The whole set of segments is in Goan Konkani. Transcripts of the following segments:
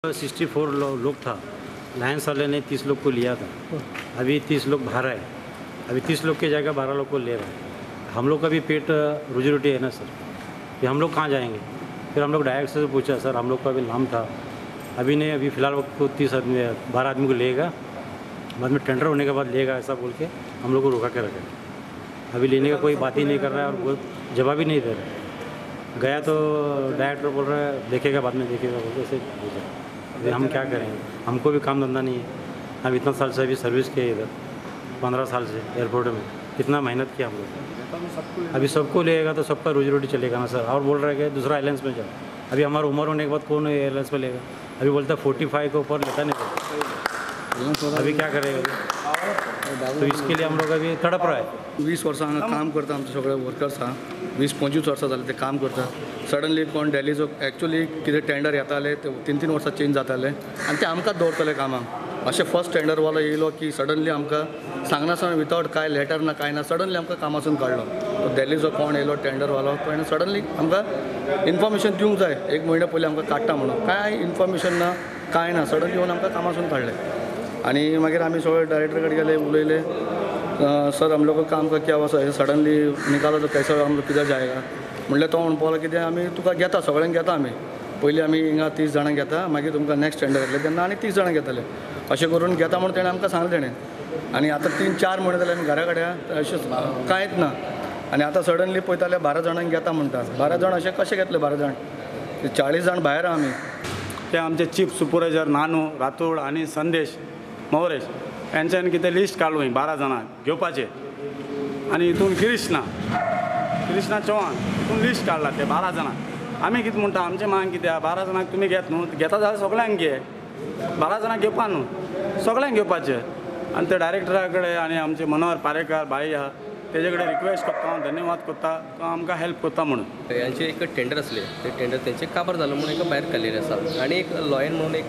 64 लोग था, लायंस वाले ने 30 लोग को लिया था, अभी 30 लोग बाहर आए, अभी 30 लोग के जगह 12 लोग को ले रहे हैं। हम लोग का भी पेट रोजी रोटी है ना सर, फिर हम लोग कहाँ जाएंगे। फिर हम लोग डायरेक्टर से पूछा, सर हम लोग का अभी नाम था, अभी नहीं, अभी फ़िलहाल वक्त को 30 आदमी 12 आदमी को लेगा, बाद में टेंडर होने के बाद लेगा, ऐसा बोल के हम लोग को रोका के रखा। अभी लेने का कोई बात ही नहीं कर रहा है और वो जवाब ही नहीं दे रहा है। गया तो डायरेक्टर बोल रहा है देखेगा, बाद में देखेगा, बोल के ऐसे भेजा। अभी हम क्या करेंगे, हमको भी काम धंधा नहीं है। हम इतना साल से अभी सर्विस किए इधर, 15 साल से एयरपोर्ट में कितना मेहनत किया हम लोग। अभी सबको लेगा तो सबका रोजी रोटी चलेगा ना सर। और बोल रहे हैं कि दूसरा एयरलाइंस में जाओ, अभी हमारा उम्र होने के बाद कौन एयरलाइंस में लेगा। अभी बोलता है 45 के ऊपर लेता नहीं, अभी क्या करेगा। तो इसके लिए हम लोग अभी तड़प रहा है। 20 वर्सां हांगा काम करता, आमचे सगळे वर्कर्स आहा, 20-25 वर्सां जाले ते काम करता। सडनली कोण दिल्लीचो एक्चुअली कितें टेंडर येताले ते 3-3 वर्सां चेंज जाताले आनी ते आमकां दवरतले कामाक। अशें फर्स्ट टेंडरवालो येयलो की सडनली आमकां सांगनासतना विदावट कांय लेटर ना कांय ना सडनली आमकां कामासून काडलो। तो दिल्लीचो कोण येयलो टेंडरवालो तो हेणें सडनली आमकां इन्फॉर्मेशन दिवंक जाय, एक म्हयनो पयलीं आमकां काडटा म्हणून, कांय इन्फॉर्मेशन ना कांय ना, सडनली येवन आमकां कामासून काडलें। आनी मागीर आमी सगळे डायरेक्टर कडेन गेले, उलयले, सर हम लोग को काम का क्या हुआ सर, सडनली निकालो तो कैसा हम लोग किधर जाएगा। म्हणल्यार तो म्हणपाक लागलो कितें आमी तुका घेता, सगळ्यांक घेता आमी, पयलीं आमी हिंगा 30 जाणांक घेता, मागीर तुमकां नेक्स्ट टेंडर येतलें तेन्ना आनी 30 जाणांक घेतले, अशें करून घेता म्हणून तेणें आमकां सांगलें तेणें। आनी आतां 3-4 म्हयने जाले आमी घरा कडेन, अशें कांयच ना। आनी आतां सडनली पळयता जाल्यार 12 जाणांक घेता म्हणटा, 12 जाण अशें कशें घेतले 12 जाण, 40 जाण भायर आहा आमी। ते आमचे चीफ सुपरवायजर नानू राठोड आनी संदेश मोरेश यांच्यान कितें लिस्ट काडलो 12 जाणांक घेवपाचें, आनी हितून कृष्णा चौहान हितून लिस्ट काडला ते 12 जाणांक। आमी कितें म्हणटा, आमचें मांग कितें आहा, 12 जाणांक तुमी घेत न्हू, घेता जाल्यार सगळ्यांक घे, 12 जाणांक घेवपा न्हू, सगळ्यांक घेवपाचें। आनी ते डायरेक्टरा कडेन आनी आमचे मनोहर पारेकार भाई आहा तेजे कडेन रिक्वेस्ट करता हांव, धन्यवाद करता, तो आमकां हेल्प करता म्हणून। यांचे एक टेंडर आसले, ते टेंडर तेंचे काबार जालो म्हणून एका भायर काडलेलें आसा आनी एक लॉयन म्हणून एक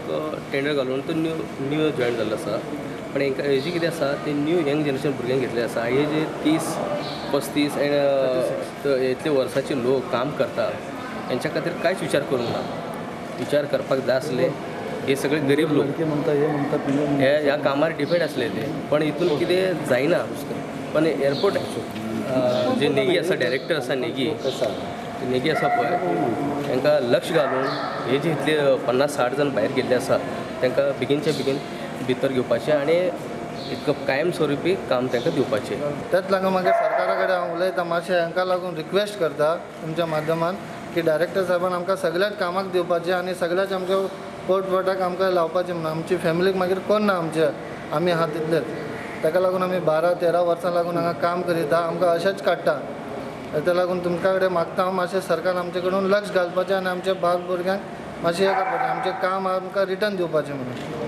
टेंडर घालून तो न्यू जॉयन जाल्लो आसा। पण हेंकां हेजी कितें आसा ते न्यू यंग जनरेशन भुरग्यांक घेतलें आसा। हे जे 30-35 एंड इतले वर्साचे लोक काम करता हेंच्या खातीर कांयच विचार करूंक ना, विचार करपाक जाय आसले। हे सगळे गरीब लोक हे ह्या कामार डिपेंड आसले ते, पण हितून कितें जायना। पण एअरपोर्ट जे नेगी आसा, डायरेक्टर आसा नेगी, नेगी आसा पळय, तांकां लक्ष घालून हे जे इतले 50-60 जाण भायर गेल्ले आसा तांकां बेगीनच्या बेगीन भितर घेवपाचें आनी इतकं कायम स्वरुपी काम तांकां दिवपाचें। तेच लागून मागीर सरकारा कडेन हांव उलयता, मातशें हांकां लागून रिक्वेस्ट करता तुमच्या माध्यमान की डायरेक्टर साहेबान आमकां सगळ्याच कामाक दिवपाचें आनी सगळ्याच आमच्या पोटपोटाक आमकां लावपाचें म्हणून। आमची फॅमिलीक मागीर कोण ना आमचे, आमी आहा तितलेच, ताका लागून आमी 12-13 वर्सां लागून हांगा काम करीता, आमकां अशेंच काडटा। ताका लागून तुमकां कडेन मागता हांव, मातशें सरकार आमचे कडून लक्ष घालपाचें आनी आमच्या बाल भुरग्यांक मातशें हें करपाचें, आमचें काम आमकां रिटर्न दिवपाचें म्हणून।